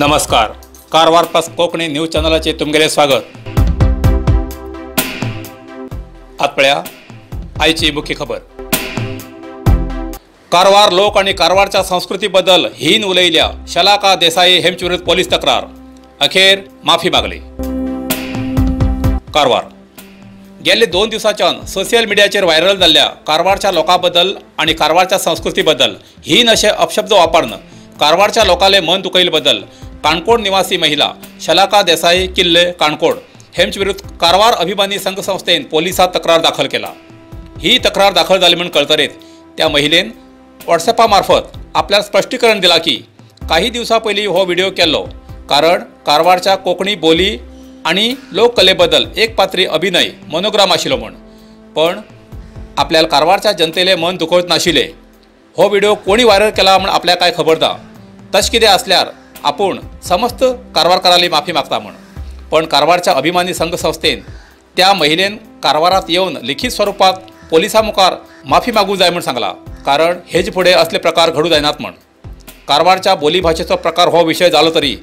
नमस्कार, Karwar plus Konkani news चॅनलाचे तुमगेले स्वागत। आत पळया आयची मुख्य खबर। कारवार लोक आणि कारवारच्या संस्कृतीबद्दल हीन उलयल्या शलाका देसाई हेमचे विरुद्ध पोलीस तक्रार, अखेर माफी मागली। कारवार गेले 2 दिवसाच्यान सोशल मिडियाचेर व्हायरल जाल्ल्या कारवारच्या लोकांबद्दल आणि कारवारच्या संस्कृतीबद्दल हीन असे अपशब्द वापरून कारवारच्या लोकांले मन दुखयिल्ले काणकोण निवासी महिला शलाका देसाई किल्ले काणकोण हेमचे विरुद्ध कारवार अभिमानी संघ संस्थेन पोलिसात तक्रार दाखल केला। ही तक्रार दाखल जाली म्हूण कळतरेत त्या महिलेन व्हॉट्सॲपा मार्फत आपल्याला स्पष्टीकरण दिला की काही दिवसां पयलीं हो व्हिडिओ केल्लो कारण कारवारच्या कोंकणी बोली आणि लोककलेबद्दल एक पात्री अभिनय मनोग्राम आशिल्लो म्हूण, पण आपल्याला कारवारच्या जनतेले मन दुखवत नाशिल्ले। हो व्हिडिओ कोणी व्हायरल केला म्हूण आपल्याक काय खबर ना, तशें कितें आसल्यार आपूण समस्त कारवारकाराली माफी मागता म्हूण। पण कारवारच्या अभिमानी संघ संस्थेन त्या महिलेन कारवारात येवन लिखित स्वरूपात पोलिसां मुखार माफी मागूं जाय म्हूण सांगला, कारण हेज फुडें असले प्रकार घडूं जायनात म्हूण। कारवारच्या बोली भाशेचो प्रकार हो विशय जालो तरी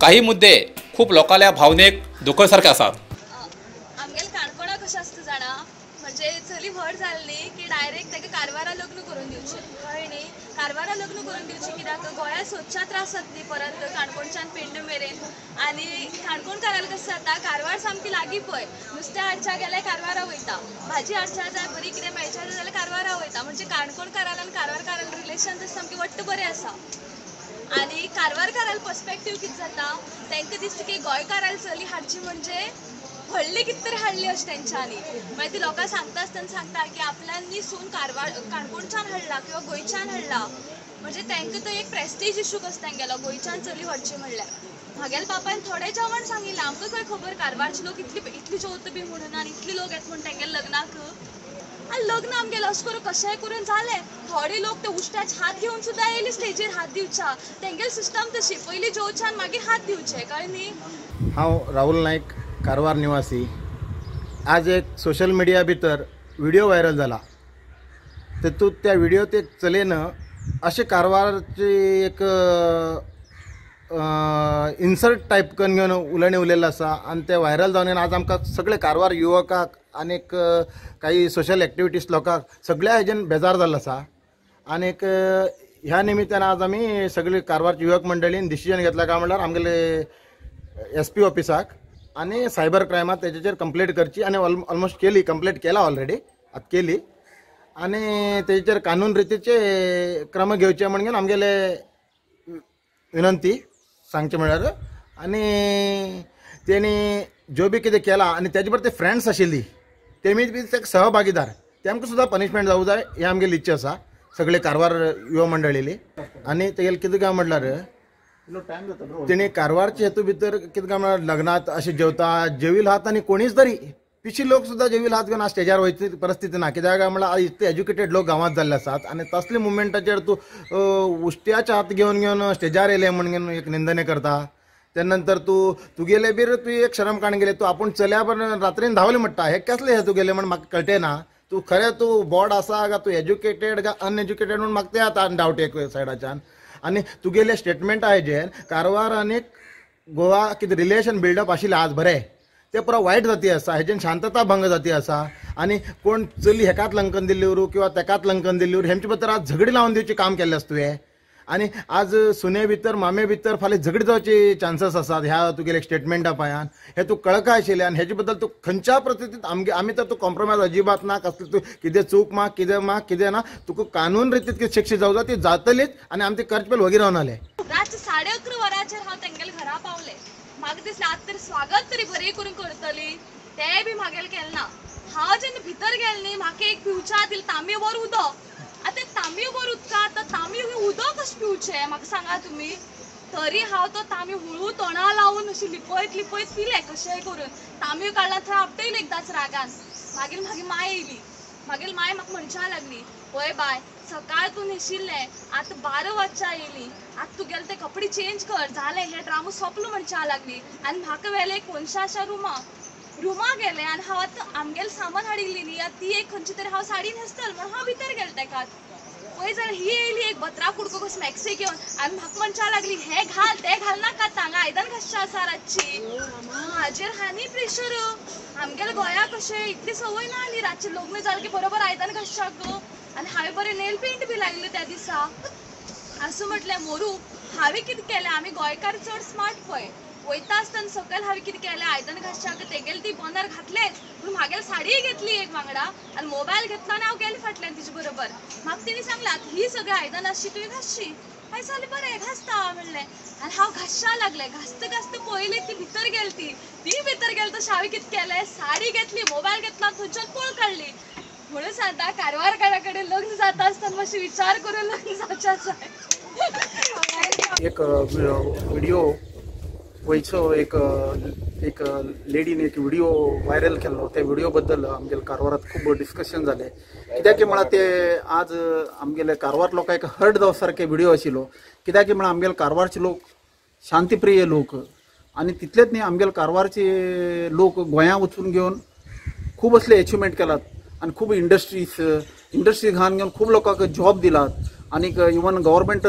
काही मुद्दे खूप लोकांल्या भावनेक दुखसारखे आसात। आमगेले काणकोणा कशें आसता जाणा, म्हणजे चली व्हड जाली न्ही की डायरेक्ट ताका कारवारा लग्न करून दिवचें, कळ्ळें न्ही? कारवारा लग्न करून दिवचें कित्याक गोंया सोदच्या त्रास जाता न्ही परत काणकोणच्यान पेडणे मेरेन। आनी काणकोणकारांक कशें जाता, कारवार सामकी लागीं पळय, नुस्तें हाडच्या गेल्यार कारवारा वयता, भाजी हाडच्या जाय बरी कितें मेळच्या जाय जाल्यार कारवारा वयता। म्हणजे काणकोणकारांक आनी कारवारकारांक रिलेशन तशें सामकें वट्ट बरें आसा। आनी कारवारकारांक पर्सपेक्टीव कितें जाता, तांकां दिसता की गोंयकारांक चली हाडची म्हणजे व्हडली कितें तरी हाडली अशें तेंच्यांनी। मागीर ती लोकांक सांगता आसतना सांगता की आपल्यान सून कारवार काणकोणच्यान हाडला किंवा गोंयच्यान हाडला, म्हणजे तांकां तो एक प्रेस्टीज इशू कसो तेंगेलो गोंयच्यान चली व्हरची म्हणल्यार। म्हागेल्या बापायन थोडें जेवण सांगिल्लें, आमकां खंय खबर कारवारचे लोक इतली जेवता बी म्हणून आनी इतले लोक येता म्हूण तेंगेल्या लग्नाक। आनी लग्न आमगेलें अशें करून कशेंय करून जालें। थोडे लोक ते उश्ट्याचे हात घेवन सुद्दां येयले स्टेजीर हात दिवच्या, तेंगेली सिस्टम तशी, पयलीं जेवचें आनी मागीर हात दिवचे, कळ्ळें न्ही? हांव राहुल नायक, कारवार निवासी। आज एक सोशल मिडिया भितर व्हिडिओ व्हायरल जाला, तेतूंत त्या व्हिडिओत एक चलयेन अशें कारवारची एक इन्सल्ट टायप करून घेवन उलोवणें उलयल्लें आसा आनी तें व्हायरल जावन आज आमकां सगळे कारवार युवकाक आनीक काही सोशल एक्टिविटीज लोकांक सगळ्या हेजेन बेजार जाल्लो आसा। आनीक ह्या निमित्तान आज आमी सगळे कारवारची युवक मंडळीन डिसिजन घेतला काय म्हणल्यार आमगेले एस पी ऑफिसाक आनी सायबर क्रायमात तेजेचेर कंप्लेंट करची आनी ऑलमोस्ट केली, कंप्लेंट केला ऑलरेडी, आतां केली आनी तेजेचेर कानून रितीचे क्रम घेवचे म्हणून आमगेले विनंती सांगचें म्हणल्यार। आनी तेणी ज्यो बी कितें केलां आनी तेजे बरोबर ते फ्रेंड्स आशिल्ली तेमी बी ते सहभागीदार, तेमकां सुद्दां पनिशमेंट जावूं जाय हें आमगेली इच्छा आसा सगळे कारवार युवा मंडळीली। आनी तेगेले कितें काय म्हणल्यार तेणी कारवारचे हेतू भितर कितें काय म्हणल्यार लग्नात अशें जेवता जेवील हात आनी कोणीच तरी पिशी लोक सुद्दां जेवील हात घेवन आज स्टेजार वयची परिस्थिती ना, कित्याक काय म्हणल्यार आज इतले एज्युकेटेड लोक गांवांत जाल्ले आसात आनी तसले मुवमेंटाचेर तूं उश्ट्याचे हात घेवन घेवन स्टेजार येयले म्हण एक निंदने करता। त्या नंतर तूं तुगेले बीर तूं एक शरम काण गेले, तूं आपूण चल्या पण रात्रीन धांवले म्हणटा, हें कसलें हें तुगेलें म्हण म्हाका कळटें ना। तूं खरें तूं बॉड आसा काय तूं एज्युकेटेड काय अनएज्युकेटेड म्हूण म्हाका तें आतां डावट एक सायडाच्यान। आनी तुगेले स्टेटमेंट हाजेर कारवार आनी गोवा कितें रिलेशन बिल्डअप आशिल्लें आज बरें तें पुरो वायट जाती आसा, हेजेन शांतता भंग जाती आसा। आनी कोण चली हेकात लंकन दिल्ली उरूं किंवा तेकात लंकन दिल्ली उरूं हेमचे भितर आज झगडी लावन दिवचें काम केल्लें आसा तुवें। आनी आज सुने भितर मामे भितर फाल्यां झगडी जावचे चान्सीस आसात ह्या तुगेले स्टेटमेंटा पायान, हें तूं कळका आशिल्लें आनी हेजे बद्दल तूं खंयच्या परिस्थितींत आमगे आमी तर तूं कॉम्प्रोमायज अजिबात ना, कसलें तूं कितें चूक माग कितें माग कितें ना, तुका कानून रितीत कितें शिक्षा जावं जाय ती जातलीच आनी आमी ती करचे पयलीं वगी रावनाले। रातचे 11:30 वरांचेर हांव तेंगेल्या घरा पावलें, म्हाका दिसलें आतां तरी स्वागत तरी बरें करून करतली, तें बी म्हागेलें केलें ना। हांव जेन्ना भितर गेलें न्ही म्हाका एक पिवच्या दिलें तांबयो उदक, आतां तांबयो उदका आतां तांबयो उदक कशें पिवचें म्हाका सांगा तुमी? तरी हांव तो तांबयो हळू तोंडा लावन अशी लिपयत लिपयत पिलें कशेंय करून। तांबयो काडला थंय आपटयलें एकदांच रागान। मागीर म्हागे माय येयली, मागीर माय म्हाका म्हणच्या लागली, पळय बाय सकाळ तूं न्हेशिल्लें आतां 12 वरच्या येयली, आतां तुगेले ते कपडे चेंज कर, जालें हें ड्रामो सोंपलो म्हणच्या लागली। आनी म्हाका व्हेलें कोनशा अशा रुमा गेलें आनी हांव आतां आमगेलें सामान हाडिल्ली न्ही, आतां ती एक खंयची तरी हांव साडी न्हेसतलें म्हणून हांव भितर गेलें तेकात। पळय जाल्यार ही येयली एक बत्रा कुडको कसो मॅक्सी घेवन आनी म्हाका म्हणच्या लागली हें घाल तें घाल नाका हांगा आयदन घासचें आसा रातची. हाजेर हानी प्रेशर. आमगेल्या गोंयाक कशें इतली संवय ना न्ही रातचें लग्न जालें की बरोबर आयदन घासच्याक. आनी हांवें बरें नेल पेंट बी लायिल्लो त्या दिसा. आसूं म्हटलें मोरू. हांवें कितें केलें, आमी गोंयकार चड स्मार्ट पळय, वयता आसतना सकयल हांवें कितें केलें आयदन घासच्याक तेगेली ती बोनार घातलेच पूण म्हागेली साडीय घेतली एक वांगडा आनी मोबायल घेतलो आनी हांव गेलें फाटल्यान तिजे बरोबर. म्हाका तिणें सांगलां ही सगळीं आयदनां आसची तुवें घासची. हांवें सांगलें बरें घासता म्हणलें आनी हांव घासच्या लागलें. घासता घासता पळयलें ती भितर गेली. ती ती भितर गेली तशें हांवें कितें केलें साडी घेतली मोबायल घेतलो आनी थंयच्यान पळ काडली. म्हणून सांगता कारवारकारा कडेन लग्न जाता आसतना मातशें विचार करून लग्न जावचें आसा. एक व्हिडिओ गोंयचो एक एक लेडीन एक व्हिडिओ व्हायरल केल्लो. त्या व्हिडिओ बद्दल आमगेले कारवारात खूब डिस्कशन जालें. कित्याक म्हळ्यार ते आज आमगेले कारवार लोकांक हर्ट जावं सारके व्हिडिओ आशिल्लो. कित्याक म्हळ्यार आमगेले कारवारचे लोक शांतीप्रिय लोक आनी तितलेच न्ही आमगेले कारवारचे लोक गोंया वचून घेवन खूब असले एचिवमेंट केलात आनी खूब इंडस्ट्रीज घालून घेवन खूब लोकांक जॉब दिलात आनीक इवन गव्हर्मेंट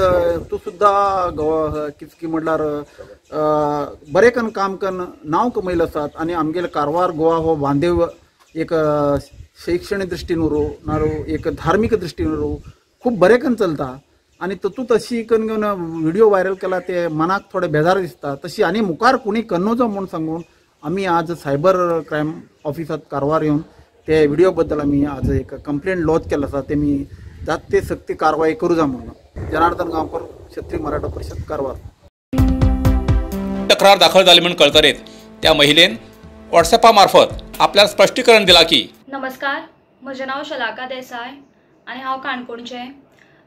तूं सुद्दां कितें म्हटल्यार बरें कन्न काम कन्न नांव कमयलें आसात. आनी आमगेले कारवार गोवा हो बांदेव एक शैक्षणिक दृश्टीन उरूं ना एक धार्मीक दृश्टीन उरूं खूब बरें कन्न चलता. आनी तातूंत अशी कन्न घेवन व्हिडिओ व्हायरल केला ते मनाक थोडे बेजार दिसता. तशी आनी मुखार कोणी कन्नो म्हूण सांगून आमी आज सायबर क्रायम ऑफिसांत कारवार येवन ते व्हिडिओ बद्दल आमी आज एक कंप्लेंट लॉज केला आसा. तेमी जात ते सक्ती कारवाई करू जा म्हणून. जनार्दन गांवकर, क्षत्रिय मराठा परिषद, कारवार. तक्रार दाखल झाली म्हणून कळतरेत त्या महिलेन व्हॉट्सॲपा मार्फत आपल्याला स्पष्टीकरण दिला की नमस्कार, म्हजें नांव शलाका देसाय आनी हांव काणकोणचें.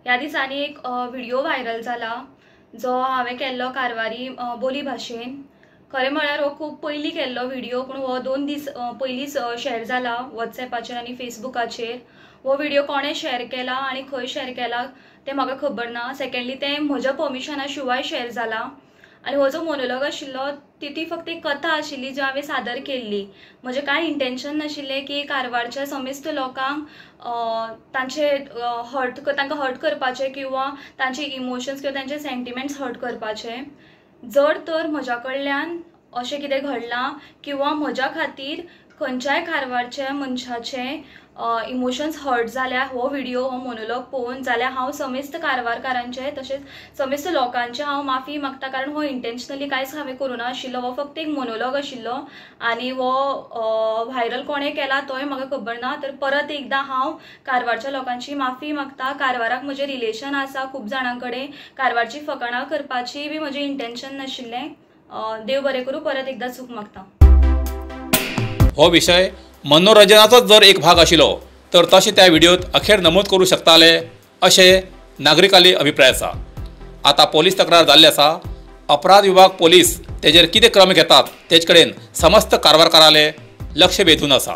ह्या दिसांनी एक व्हिडिओ व्हायरल जाला जो हांवें केल्लो कारवारी बोली भाशेन. खरें म्हळ्यार हो खूब पयलीं केल्लो व्हिडिओ पूण हो 2 दीस पयलींच शेअर जाला वॉट्सॅपाचेर आनी फेसबुकाचेर. हो व्हिडिओ कोणें शेअर केला आनी खंय शेअर केला तें म्हाका खबर ना. सेकेंडली तें म्हज्या पर्मिशना शिवाय शेअर जाला आनी हो जो मोनोलॉग आशिल्लो ती फक्त एक कथा आशिल्ली जी हांवें सादर केल्ली. म्हजें कांय इंटेंशन नाशिल्लें की कारवारच्या समेस्त लोकांक तांचे हर्ट तांकां हर्ट करपाचें किंवा तांचे इमोशन्स किंवा तांचे सेंटिमेंट्स हर्ट करपाचे. जर तर म्हज्या कडल्यान अशें कितें घडलां किंवा म्हज्या खातीर खंयच्याय कारवारच्या मनशाचे इमोशन्स हर्ट जाल्या हो व्हिडिओ हो मोनोलॉग पळोवन जाल्यार हांव समेस्त कारवारकारांचे तशेंच समेस्त लोकांचे हांव माफी मागता. कारण हो इंटेंशनली कांयच हांवें करूं नाशिल्लो. हो फक्त एक मोनोलॉग आशिल्लो आनी हो व्हायरल कोणें केला तोय म्हाका खबर ना. तर परत एकदां हांव कारवारच्या लोकांची माफी मागता. कारवाराक म्हजें रिलेशन आसा खूब जाणां कडेन. कारवारची फकाणां करपाची बी म्हजें इंटेंशन नाशिल्लें. देव बरें करूं, परत एकदां चूक मागता. हो विषय मनोरंजनाचोच जर एक भाग आशिल्लो तर तशें त्या व्हिडियोत अखेर नमूद करूं शकताले अशें नागरिकांली अभिप्राय आसा. आतां पोलीस तक्रार जाल्ली आसा. अपराध विभाग पोलीस तेजेर कितें क्रम घेतात तेजे कडेन समस्त कारवारकाराले लक्ष वेधून आसा.